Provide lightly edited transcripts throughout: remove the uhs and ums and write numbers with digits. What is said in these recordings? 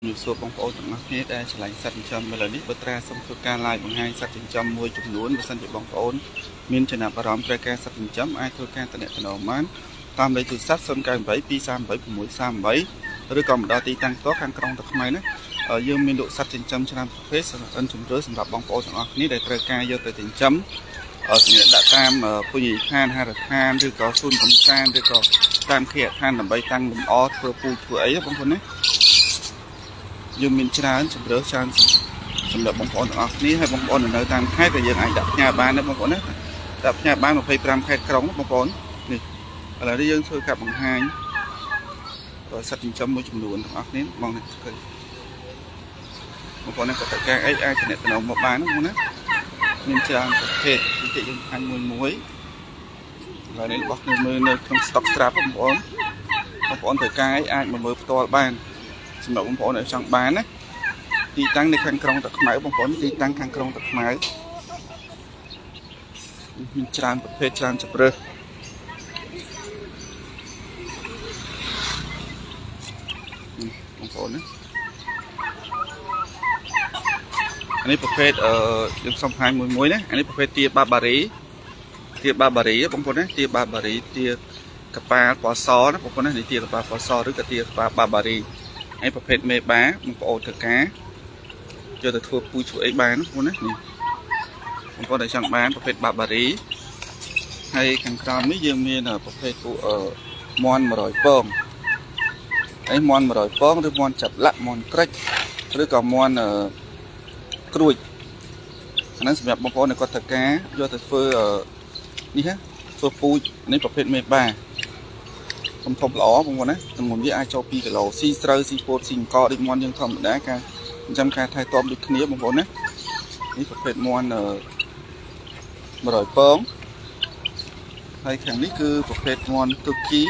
ជំរាបសួរបងប្អូនទាំងអស់គ្នាដែលឆ្លាញ់សត្វចិញ្ចឹមឥឡូវនេះបើត្រាសូមធ្វើការ live បង្ហាញសត្វចិញ្ចឹមមួយចំនួនបើសិនជាបងប្អូនមានចំណាប់អារម្មណ៍ត្រូវការសត្វចិញ្ចឹមអាចធ្វើការទំនាក់ទំនងបានតាមលេខទូរស័ព្ទ098 238 638ឬក៏មកដល់ទីតាំងផ្ទាល់ខាងក្រុងតាខ្មៅណាយើងមានលក់សត្វចិញ្ចឹមច្រើនប្រភេទសម្រាប់ជំរឿសម្រាប់បងប្អូនទាំងអស់គ្នាដែលត្រូវការយកទៅចិញ្ចឹមសម្រាប់ដាក់តាមភោជនីយដ្ឋានហារដ្ឋានឬក៏សួនកម្សាន្តឬក៏តាមគេហដ្ឋានដើម្បីតាំងលម្អធ្វើពូជធ្វើអីបងប្អូនណាយើងមានច្រើនជំរឿច្រើនសម្រាប់បងប្អូនទាំងអស់គ្នាហើយបងប្អូននៅតាមខេត្តក៏យើងអាចដាក់ផ្ញើបានដែរបងប្អូនណាដាក់ផ្ញើបាន25ខេត្តក្រុងបងប្អូននេះឥឡូវនេះយើងធ្វើការបង្ហាញសត្វចិញ្ចឹមមួយចំនួនទាំងអស់គ្នាបងនេះឃើញបងប្អូនក៏ត្រូវការអីអាចទំនាក់ទំនងមកបានបងប្អូនណាមានច្រើនប្រភេទបន្តិចយើងបង្ហាញមួយមួយឥឡូវនេះរបស់គ្នាមើលនៅក្នុង stock ស្រាប់បងប្អូនបងប្អូនត្រូវការអីអាចមកមើលផ្ទាល់បានសម្រាប់បងប្អូនដែលចង់បានណាទីតាំងនៅខាងក្រុងតាខ្មៅបងប្អូនទីតាំងខាងក្រុងតាខ្មៅមានច្រើនប្រភេទច្រើនជម្រើសបងប្អូនណាអានេះប្រភេទអឺយើងសុំបង្ហាញមួយមួយណាអានេះប្រភេទទាបាបារីទាបាបារីបងប្អូនណាទាបាបារីទាកប៉ាល់ពណ៌សណាបងប្អូនណានេះទាកប៉ាល់ពណ៌សឬក៏ទាកប៉ាល់បាបារីហើយប្រភេទមេបាបងប្អូនធ្វើការយកទៅធ្វើពូជធ្វើអីបានបងប្អូនណានេះបងប្អូនដែលចង់បានប្រភេទបាបារីហើយខាងក្រោមនេះយើងមានប្រភេទពួកមន់100ពងហើយមន់100ពងឬមន់ចាប់លាក់មន់ក្រិចឬក៏មន់ក្រួចអាហ្នឹងសម្រាប់បងប្អូនដែលគាត់ត្រូវការយកទៅធ្វើនេះណាធ្វើពូជនេះប្រភេទមេបាធំធំល្អបងប្អូនណាទម្ងន់វាអាចចូល2គីឡូស៊ីស្រូវស៊ីពោតស៊ីអង្គដូចមន់យើងធម្មតាការចិញ្ចឹមការថែទាំដូចគ្នាបងប្អូនណានេះប្រភេទមន់100ពងហើយខាងនេះគឺប្រភេទមន់ទូគី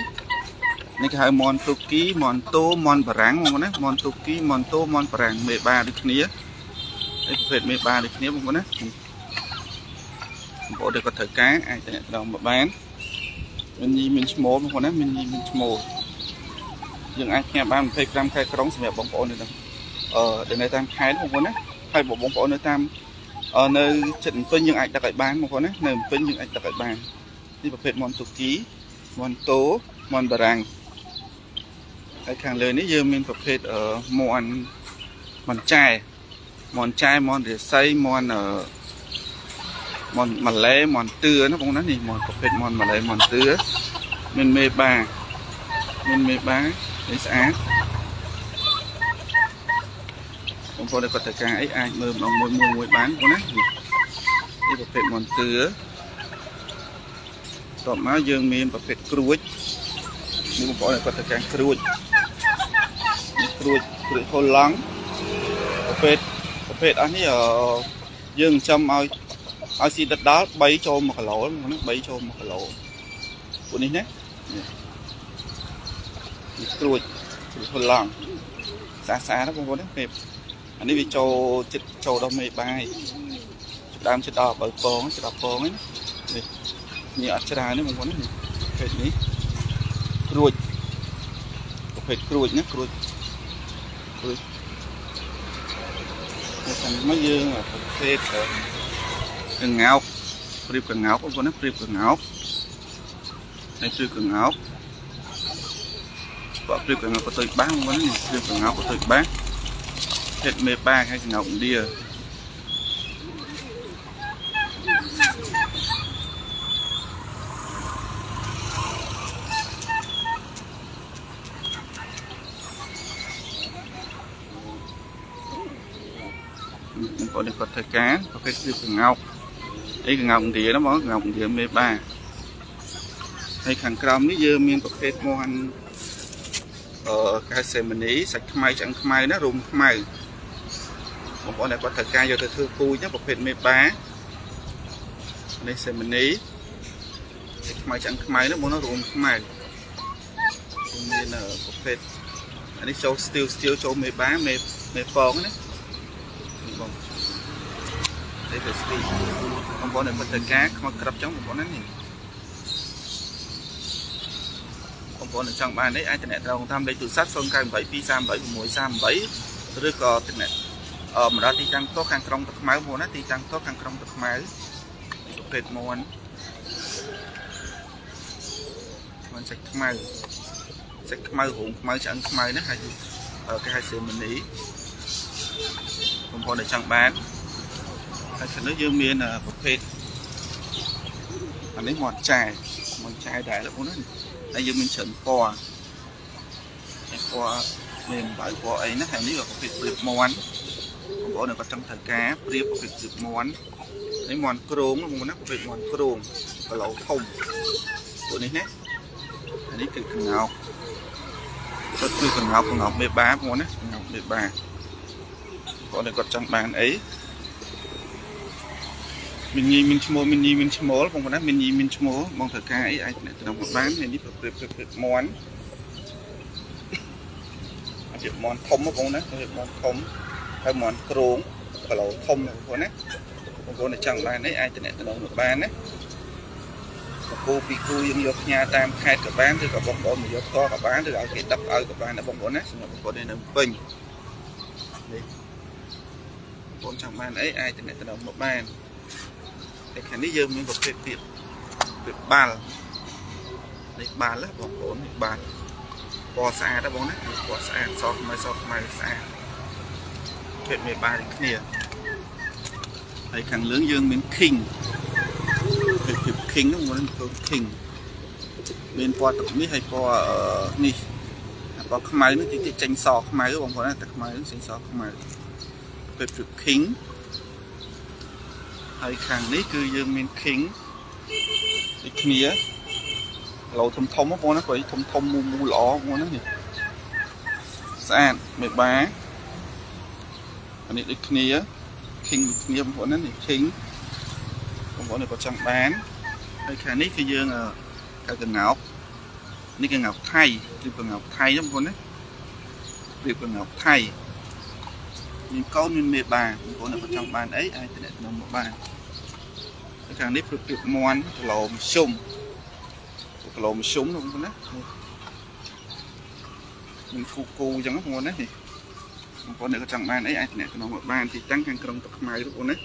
នេះគេហៅមន់ទូគីមន់តូមន់បារាំងបងប្អូនណាមន់ទូគីមន់តូមន់បារាំងមេបាដូចគ្នាហើយប្រភេទមេបាដូចគ្នាបងប្អូនណាបងប្អូនដែលគាត់ត្រូវការអាចតំណងមកបានមានញីមានឈ្មោលបងប្អូនណាមានញីមានឈ្មោលយើងអាចផ្ញើបាន25ខែក្រុងសម្រាប់បងប្អូននៅដែលនៅតាមខេត្តបងប្អូនណាហើយបងប្អូននៅតាមនៅចិត្តភ្នំពេញយើងអាចដឹកឲ្យបានបងប្អូនណានៅភ្នំពេញយើងអាចដឹកឲ្យបាននេះប្រភេទមន់ទូគីមន់តូមន់បារាំងហើយខាងលើនេះយើងមានប្រភេទមន់មន់ចែមន់ចែមន់រាសីមន់មន់ម៉ាឡេមន់ទឿណាបងណានេះមន់ប្រភេទមន់ម៉ាឡេមន់ទឿមានមេបាមានមេបានេះស្អាតបងប្អូនដែលគាត់ត្រូវការអីអាចមើលម្ដងមួយមួយមួយបានបងណានេះប្រភេទមន់ទឿតបមកយើងមានប្រភេទក្រួចនេះបងប្អូនដែលគាត់ត្រូវការក្រួចនេះក្រួចក្រួចហូឡង់ប្រភេទប្រភេទអស់នេះយើងចាំឲ្យឲ្យស៊ីដិតដល់3ចូល1គីឡូហ្នឹង3ចូល1គីឡូពួកនេះណានេះក្រួចក្រួចហូឡង់ស្អាតស្អាតណាបងប្អូនណាពេលអានេះវាចូលចិត្តចូលដល់មេបាយដើមចិត្តដល់បើពងចិត្តដល់ពងហ្នឹងនេះនេះអត់ច្រើនទេបងប្អូននេះប្រភេទនេះក្រួចប្រភេទក្រួចណាក្រួចក្រួចហើយខាងមកយើងប្រភេទកងោកព្រៀបកងោកបងប្អូនណាព្រៀបកងោកនេះព្រៀបកងោកបើព្រៀបកងោកក៏ទៅបាសបងប្អូននេះព្រៀបកងោកក៏ទៅបាសភេទមេបាហើយកងោកឥណ្ឌាបងប្អូននេះគាត់ធ្វើការប្រភេទព្រៀបកងោកអីកងោកឥណ្ឌាណាបងកងោកឥណ្ឌាមេបាហើយខាងក្រោមនេះយើងមានប្រភេទមន់កៅសេមនីសាច់ខ្មៅឆ្អឹងខ្មៅណារុំខ្មៅបងប្អូនដែលគាត់ត្រូវការយកទៅធ្វើពូជណាប្រភេទមេបានេះសេមនីសាច់ខ្មៅឆ្អឹងខ្មៅណាបងណារុំខ្មៅមានប្រភេទអានេះចូលស្ទៀវស្ទៀវចូលមេបាមេមេពងណានេះបងនេះទៅស្ទីបងប្អូនដែលគាត់ត្រូវការខ្មៅក្របចឹងបងប្អូនណានេះបងប្អូនចង់បាននេះអាចតំណត្រងតាមលេខទូរស័ព្ទ098 238 638 ឬក៏តំណមកដល់ទីតាំងផ្ទាល់ខាងក្រុងតាខ្មៅបងណាទីតាំងផ្ទាល់ខាងក្រុងតាខ្មៅប្រភេទមន់មន់សាច់ខ្មៅសាច់ខ្មៅរោងខ្មៅឆ្អឹងខ្មៅណាហើយគេហៅសៀមនីបងប្អូនដែលចង់បានហើយខាងនេះយើងមានប្រភេទអានេះមាត់ចែមាត់ចែដែរបងណាហើយយើងមានច្រើនពណ៌ពណ៌មានអំបៅពណ៌អីណាហើយនេះក៏ប្រភេទព្រៀបមន់បងប្អូនក៏ចង់ត្រូវការព្រៀបប្រភេទព្រៀបមន់នេះមន់គ្រងបងប្អូនណាប្រភេទមន់គ្រងគីឡូធំពួកនេះណាអានេះគឺក្ងោកសុទ្ធគឺក្ងោកក្ងោកមេបាបងប្អូនណាក្ងោកមេបាបងប្អូនគាត់ចង់បានអីមានញីមានឈ្មោះមានញីមានឈ្មោលបងប្អូនណាមានញីមានឈ្មោលបងត្រូវការអីអាចអ្នកតំបានហើយនេះប្រភេទប្រភេទមន់ជាមន់ធំបងប្អូនណាជាមន់ធំហើយមន់គ្រងគីឡូធំបងប្អូនណាបងប្អូនចង់បានអីអាចតំណតំមកបានណាគូពីគូយើងយកផ្ញើតាមខេត្តក៏បានឬក៏បងប្អូនមកយកផ្ទាល់ក៏បានឬឲ្យគេដឹកឲ្យក៏បានណាបងប្អូនណាសម្រាប់បងប្អូននៅពេញនេះបងប្អូនចង់បានអីអាចតំណតំមកបានតែខាងនេះយើងមានប្រភេទទៀតវាបាល់នេះបាល់ណាបងប្អូននេះបាល់ពណ៌ស្អាតណាបងណាពណ៌ស្អាតសខ្មៅសខ្មៅស្អាតភេទមេបាល់គ្នាហើយខាងលើយើងមាន king ភេទភាព king ហ្នឹងបងកូន king មានពណ៌ទឹកមាសហើយពណ៌នេះពណ៌ខ្មៅនេះតិចតិចចេញសខ្មៅបងប្អូនណាតែខ្មៅចេញសខ្មៅភេទភាព king ហើយខាងនេះគឺយើងមាន king ដូចគ្នាឡូធំធំបងប្អូនណាព្រោះធំធំមូមូល្អបងប្អូនណានេះស្អាតមេបាអានេះដូចគ្នា king ដូចគ្នាបងប្អូនណានេះ king បងប្អូនក៏ចង់បានហើយខាងនេះគឺយើងកៅកងោកនេះកងោកថៃឬកងោកថៃណាបងប្អូនណាឬកងោកថៃមានកូនមានមេបាបងប្អូនក៏ចង់បានអីអាចតំណមកបានហើយខាងនេះព្រឹកព្រឹកមន់គីឡូមជុំគីឡូមជុំបងប្អូនណាមានគូគូអញ្ចឹងបងប្អូនណានេះបងប្អូនក៏ចង់បានអីអាចតំណមកបានទីតាំងខាងក្រុងទឹកខ្មៅបងប្អូនណា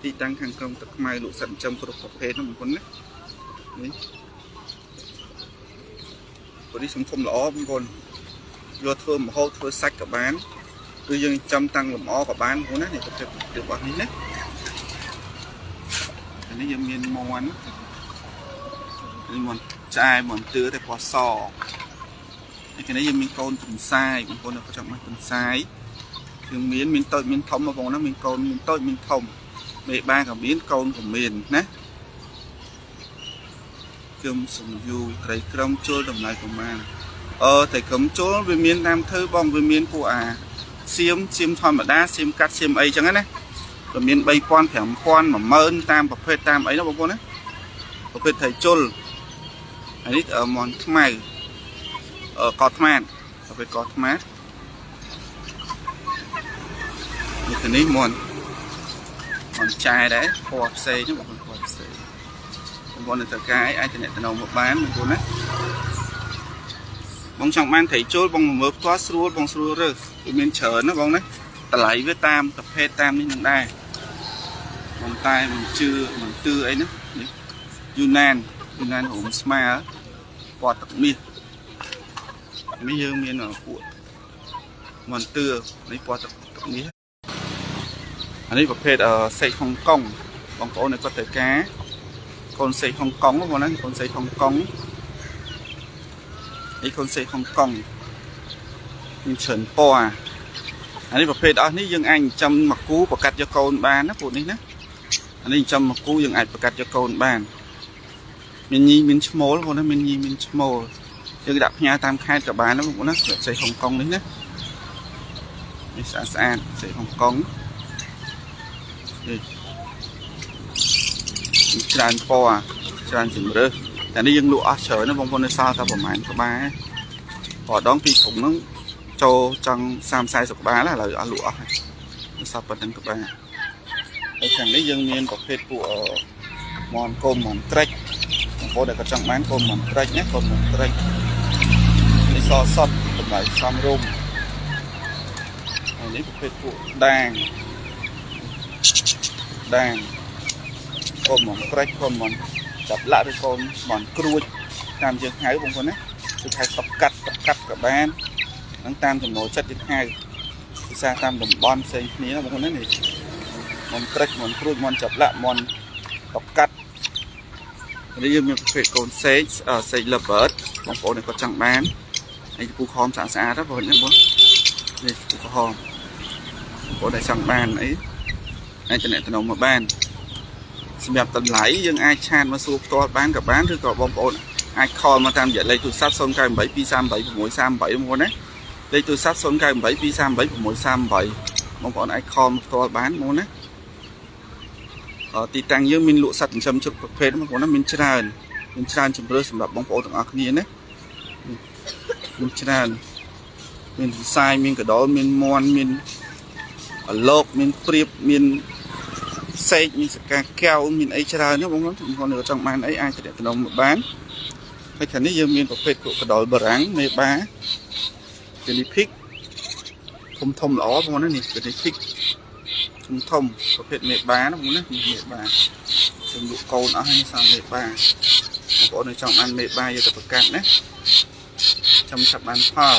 ទីតាំងខាងក្រុងទឹកខ្មៅលក់សត្វចិញ្ចឹមគ្រប់ប្រភេទណាបងប្អូនណានេះព្រោះនេះសង្គមល្អបងប្អូនយកធ្វើម្ហូបធ្វើសាច់ក៏បានគឺយើងចំតាំងលម្អក៏បានបងប្អូនណានេះប្រភេទរបស់នេះណាអានេះយើងមានមន់នេះមន់ឆ្អែមន់ទឿតែពណ៌សនេះគេនេះយើងមានកូនទន្សាយបងប្អូនក៏ចង់បានទន្សាយយើងមានមានតូចមានធំបងប្អូនណាមានកូនមានតូចមានធំមេបាក៏មានកូនក៏មានណាគឹមសំយូត្រីក្រមជុលតម្លៃប្រមាណត្រីក្រមជុលវាមានតាមធ្វើបងវាមានពួកអាសៀមសៀមធម្មតាសៀមកាត់សៀមអីចឹងណាវាមាន3000 5000 10000តាមប្រភេទតាមអីណាបងប្អូនណាប្រភេទត្រីជុលអានេះមន់ខ្មៅកោថ្មាតប្រភេទកោថ្មាតនេះទៅនេះមន់មន់ចែដែរពណ៌ផ្សេងបងប្អូនពណ៌ផ្សេងបងប្អូននៅត្រូវការអីអាចតំណមកបានបងប្អូនណាបងចង់បានត្រីជុលបងមើលផ្ទាល់ស្រួលបងស្រួលរើសវាមានច្រើនណាបងណាតម្លៃវាតាមប្រភេទតាមនេះនឹងដែរបងតែមិនជឿមិនទឿអីណានេះយូណានយូណានរោមស្មាពណ៌ទឹកមាសនេះយើងមានពួកមន្ទឿនេះពណ៌ទឹកមាសអានេះប្រភេទសេកហុងកុងបងប្អូននៅគាត់ត្រូវការកូនសេកហុងកុងបងណាកូនសេកហុងកុងនេះកូនសេកហុងកុងមានច្រើនពណ៌អានេះប្រភេទអស់នេះយើងអាចចិញ្ចឹមមកគូប្រកាត់យកកូនបានណាពួកនេះណាអានេះចិញ្ចឹមមកគូយើងអាចប្រកាត់យកកូនបានមានញីមានឈ្មោលបងណាមានញីមានឈ្មោលយើងដាក់ផ្ញើតាមខេត្តក៏បានណាបងប្អូនណាសម្រាប់សេកហុងកុងនេះណានេះស្អាតស្អាតសេកហុងកុងនេះច្រើនពណ៌ច្រើនជំរើសតែនេះយើងលក់អស់ច្រើនណាបងប្អូននៅសល់តែប្រហែលក្បាលព្រោះដងពីធំហ្នឹងចូលចង់30 40ក្បាលឥឡូវអស់លក់អស់ហើយនៅសល់ប៉ុណ្្នឹងក្បាលហើយខាងនេះយើងមានប្រភេទពួកមន់គោមមន់ត្រិចបងប្អូនដែលគាត់ចង់បានកូនមន់ត្រិចណាកូនមន់ត្រិចនេះសសុតតម្លៃសមរម្យហើយ នេះប្រភេទពួកដាងដាងកូនមន់ក្រិចកូនមន់ចាប់លាក់ឬកូនមន់ក្រួចតាមយើងហៅបងប្អូនណាគឺហៅតុកកាត់តុកកាត់ក៏បានហ្នឹងតាមចំណូលចិត្តយើងហៅភាសាតាមតំបន់ផ្សេងគ្នាបងប្អូនណានេះមន់ក្រិចមន់ក្រួចមន់ចាប់លាក់មន់តុកកាត់នេះយើងមានប្រភេទកូនសេកសេក Lovebird បងប្អូនគាត់ចង់បានហើយពូខំស្អាតស្អាតណាបងប្អូនណាបងនេះពូក្រហមបងប្អូនដែលចង់បានអីអាចតំណមកបានសម្រាប់តម្លៃយើងអាច chat មកសួរផ្ទាល់បានក៏បានឬក៏បងប្អូនអាច call មកតាមរយៈលេខទូរស័ព្ទ098 238 638បងប្អូនណាលេខទូរស័ព្ទ098 238 638បងប្អូនអាច call មកផ្ទាល់បានបងប្អូនណាទីតាំងយើងមានលក់សត្វចិញ្ចឹមគ្រប់ប្រភេទបងប្អូនណាមានច្រើនមានច្រើនជម្រើសសម្រាប់បងប្អូនទាំងអស់គ្នាណាមានច្រើនមានសរសៃមានកដុលមានមន់មានអលោកមានព្រៀបមានសេកមានសកាកែវមានអីច្រើនណាបងប្អូនបងប្អូនចង់បានអីអាចតំណមកបានហើយខាងនេះយើងមានប្រភេទកដុលបារាំងមេបា guinea pig ធំធំល្អបងប្អូនណានេះ guinea pig ធំធំប្រភេទមេបាណាបងណានេះមេបាខ្ញុំលក់កូនអស់ហើយនេះសាមេបាបងប្អូននៅចង់បានមេបាយកទៅប្រកាសណាចាំឆាប់បានផល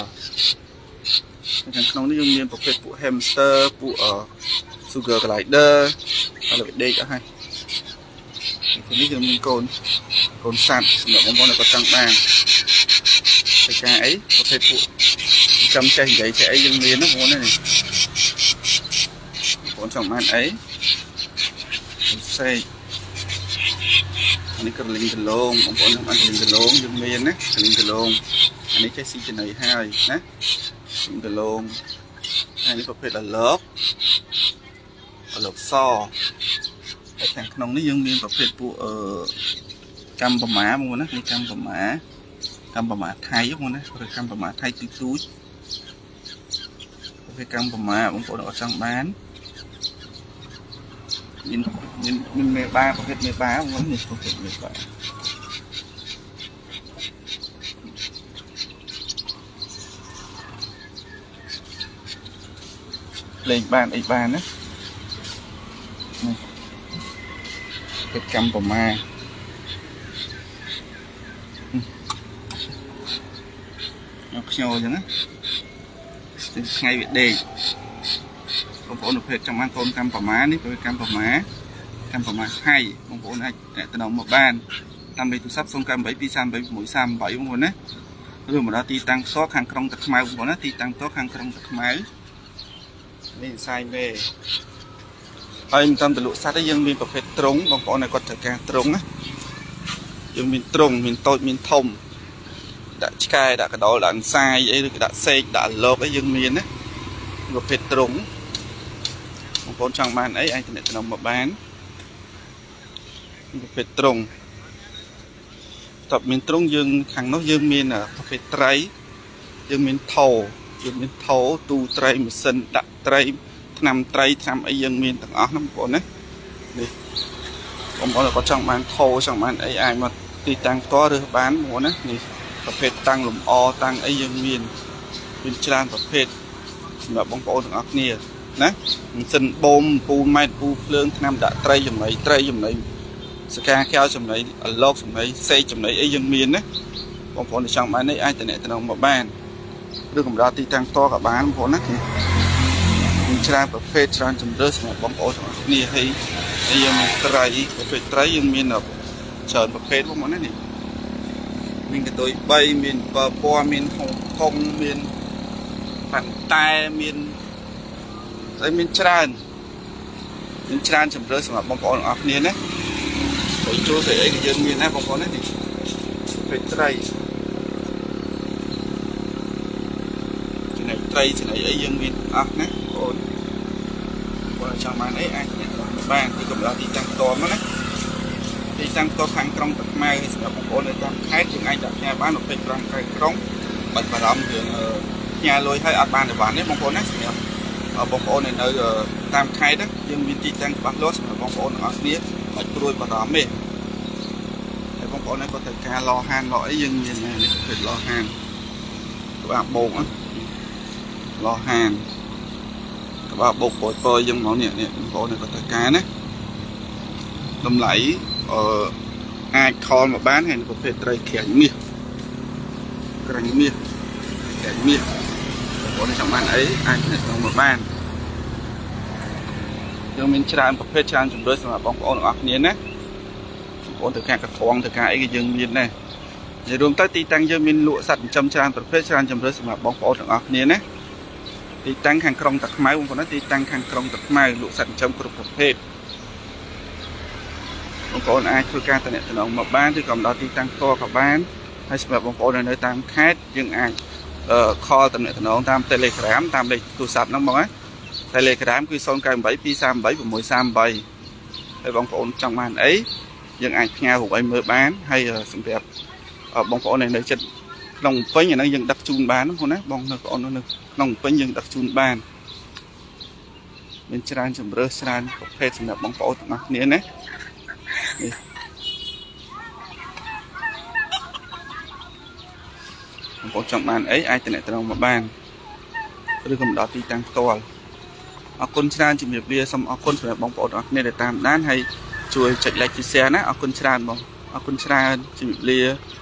ខាងក្នុងនេះយើងមានប្រភេទពួក hamster ពួក sugar glider ហើយវាដេកអស់ហើយនេះយើងមានកូនកូនសត្វសម្រាប់បងប្អូនដែលគាត់ចង់បានទៅការអីប្រភេទពួកចាំចេះនិយាយចេះអីយើងមានណាបងប្អូននេះបងប្អូនចង់បានអីសេកអានេះក្រលីងកលងបងប្អូនចង់បានក្រលីងកលងយើងមានណាក្រលីងកលងអានេះចេះស៊ីចំណីហើយណាកលងហើយនេះប្រភេទអលកអលកសហើយខាងក្នុងនេះយើងមានប្រភេទពួកអឺកម្មប្រមាបងប្អូនណានេះកម្មប្រមាកម្មប្រមាថៃបងប្អូនណាឬកម្មប្រមាថៃទូចទូចប្រភេទកម្មប្រមាបងប្អូនអត់ចង់បានមានមានមានមេបាប្រភេទមេបាបងប្អូននេះប្រភេទមេបាលេងបានអីបានណានេះប្រភេទកម្មប្រមាខ្ញុំខ្ញោអញ្ចឹងណាថ្ងៃវាដេកបងប្អូនប្រភេទចង់បានកូនកម្មប្រមានេះប្រភេទកម្មប្រមាកម្មប្រមាថៃបងប្អូនអាចតំណមកបានតាមលេខទូរស័ព្ទ098 238 638បងប្អូនណាឬមកដល់ទីតាំងផ្ទាល់ខាងក្រុងតាខ្មៅបងប្អូនណាទីតាំងផ្ទាល់ខាងក្រុងតាខ្មៅនេះសាយមេហើយមិនតាមតលក់សត្វទេយើងមានប្រភេទត្រង់បងប្អូនឲ្យគាត់ត្រូវការត្រង់ណាយើងមានត្រង់មានតូចមានធំដាក់ឆ្កែដាក់កដុលដាក់អន្សាយអីឬក៏ដាក់សេកដាក់លោកអីយើងមានណាប្រភេទត្រង់បងប្អូនចង់បានអីអាចតំណមកបានប្រភេទត្រង់តបមានត្រង់យើងខាងនោះយើងមានប្រភេទត្រីយើងមានថោយើងមានថោទូត្រីម៉ាស៊ីនដាក់ត្រីថ្នាំត្រីថ្នាំអីយើងមានទាំងអស់ណាបងប្អូនណានេះបងប្អូនក៏ចង់បានថោចង់បានអីអាចមកទីតាំងផ្ទាល់ឬបានបងប្អូនណានេះប្រភេទតាំងលំអតាំងអីយើងមានមានច្រើនប្រភេទសម្រាប់បងប្អូនទាំងអស់គ្នាណាម៉ាស៊ីនបូមពូម៉ែត្រពូភ្លើងថ្នាំដាក់ត្រីចំណីត្រីចំណីសកាកែវចំណីអលោកចំណីសេកចំណីអីយើងមានណាបងប្អូនចង់បាននេះអាចតំណមកបានឬកម្រិតទីតាំងផ្ទាល់ក៏បានបងប្អូនណាមានច្រើនប្រភេទច្រើនជម្រើសសម្រាប់បងប្អូនទាំងអស់គ្នាហើយយើងមានត្រីប្រភេទត្រីយើងមានច្រើនប្រភេទបងប្អូនណានេះមានកតុយ3មានពណ៌ពណ៌មានហុងកុងមានប៉ាន់តែមានស្អីមានច្រើនមានច្រើនជម្រើសសម្រាប់បងប្អូនទាំងអស់គ្នាណាទៅចូលស្អីអីក៏យើងមានដែរបងប្អូនណានេះប្រភេទត្រីចំណីត្រីចំណីអីយើងមានអស់ណាបងប្អូនបងចង់បានអីអាចបានទីកម្រិតទីតាំងផ្ទាល់មកណាទីតាំងផ្ទាល់ខាងក្រុងតាខ្មៅសម្រាប់បងប្អូននៅតាមខេត្តយើងអាចដាក់ផ្ញើបាន20ក្រាមក្រៅក្រុងបាច់បារម្ភរឿងផ្ញើលុយឲ្យអត់បានអីវ៉ាន់ទេបងប្អូនណាសម្រាប់បងប្អូននៅតាមខេត្តយើងមានទីតាំងច្បាស់លាស់សម្រាប់បងប្អូនទាំងអស់គ្នាបាច់ព្រួយបារម្ភទេហើយបងប្អូនក៏ត្រូវការឡហានឡអីយើងមាននេះប្រភេទឡហានក្បាលបោកឡហាន ក្បាលបោកពយពយយើងហ្មងនេះនេះបងប្អូនក៏ត្រូវការណាតម្លៃអឺអាច call មកបានហើយប្រភេទត្រីក្រាញ់មាសក្រាញ់មាសក្រាញ់មាសបងប្អូនចង់បានអីអាចនៅក្នុងមកបានយើងមានច្រើនប្រភេទច្រើនជម្រើសសម្រាប់បងប្អូនទាំងអស់គ្នាណាបងប្អូនត្រូវការកត្រងត្រូវការអីក៏យើងមានដែរនិយាយរួមទៅទីតាំងយើងមានលក់សត្វចិញ្ចឹមច្រើនប្រភេទច្រើនជម្រើសសម្រាប់បងប្អូនទាំងអស់គ្នាណាទីតាំងខាងក្រុងតាខ្មៅបងប្អូនណាទីតាំងខាងក្រុងតាខ្មៅលក់សត្វចិញ្ចឹមគ្រប់ប្រភេទបងប្អូនអាចធ្វើការតំណតំណងមកបានឬក៏មកដល់ទីតាំងផ្ទាល់ក៏បានហើយសម្រាប់បងប្អូនដែលនៅតាមខេត្តយើងអាចអឺ call តំណតំណងតាម Telegram តាមលេខទូរស័ព្ទហ្នឹងបងណា Telegram គឺ098 238 638ហើយបងប្អូនចង់បានអីយើងអាចផ្ញើរូបឲ្យមើលបានហើយសម្រាប់បងប្អូនដែលនៅចិត្តក្នុងពេញអាហ្នឹងយើងដឹកជូនបានបងប្អូនណាបងនៅបងប្អូននៅក្នុងពេញយើងដឹកជូនបានមានច្រើនជម្រើសច្រើនប្រភេទសម្រាប់បងប្អូនទាំងអស់គ្នាណានេះបងប្អូនចង់បានអីអាចតំណតំណងមកបានឬក៏មកដល់ទីតាំងផ្ទាល់អរគុណច្រើនជំរាបលាសូមអរគុណសម្រាប់បងប្អូនទាំងអស់គ្នាដែលតាមដានហើយជួយចុច like ចុច share ណាអរគុណច្រើនបងអរគុណច្រើនជំរាបលា។